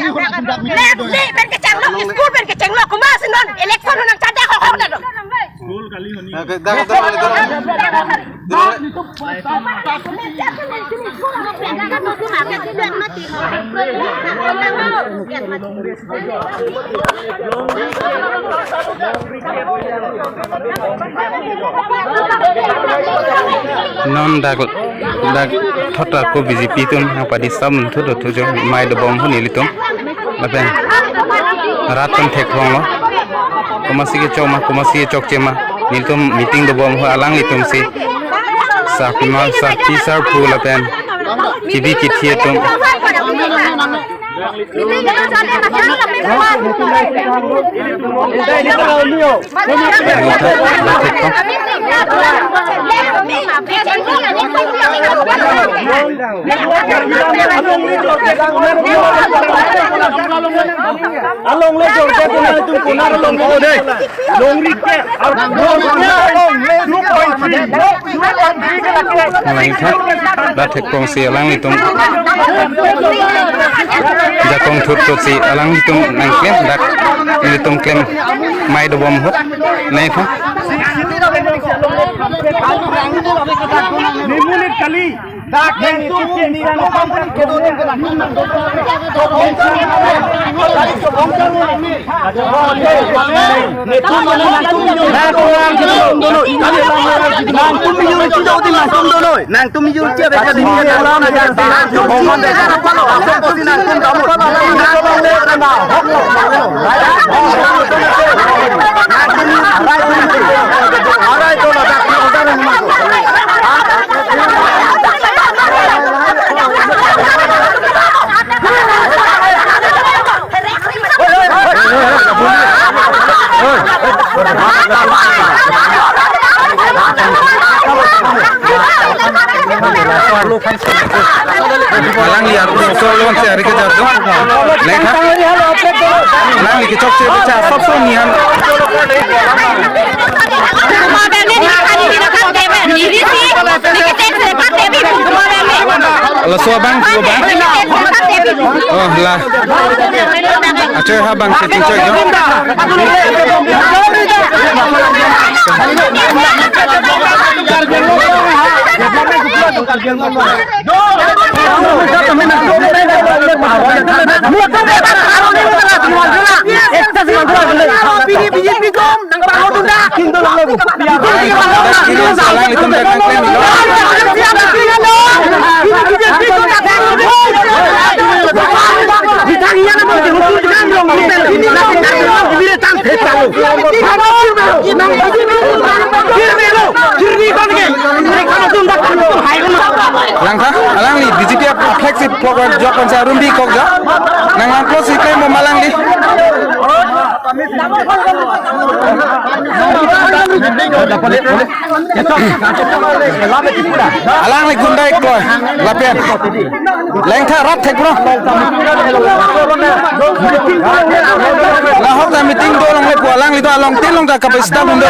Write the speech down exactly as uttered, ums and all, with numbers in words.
Pen kechenglo, school pen kechenglo, komatsi non election honang chada kok kok dado. School kali honi. Dak, dak, dak, dak, dak. Non dak, dak thot ako B J P atum nangpadi sab mun thu do thu jo mai dobom ho nelitum. Lapen rat atum theklonglo. Komatsi kechok ma, komatsi kechokche ma. Nelitum meeting dobom ho alanglitum si. Sarpi ma, sarpi sarpo lapen kebi kethe atum. Along le jor ke kona itum kona along. Oh, dei. Longri ke. Ar two point three. Langtha. Dak theklongsi alanglitum jakong thurthusi alanglitum nangklem dak nelitum klem mai dobom ho. Langtha. Nimunit kali. Alang ya, so lo se ari ke jatuh. Langtha. Alang ni kechokche bacha, sob so nihan. Laso abang, so abang. Oh, la. Acho ha bang, setting choi jo. Langtha, alangli B J P a-flag si pok jok konsa rumbi kok jok. Nang langklo si klem mo ma alangli. Alangli gundai kloi lapen. Langtha rat thek bro. Lahok ta meeting do lang le pu alangli do along tin long ta kapasita bun do.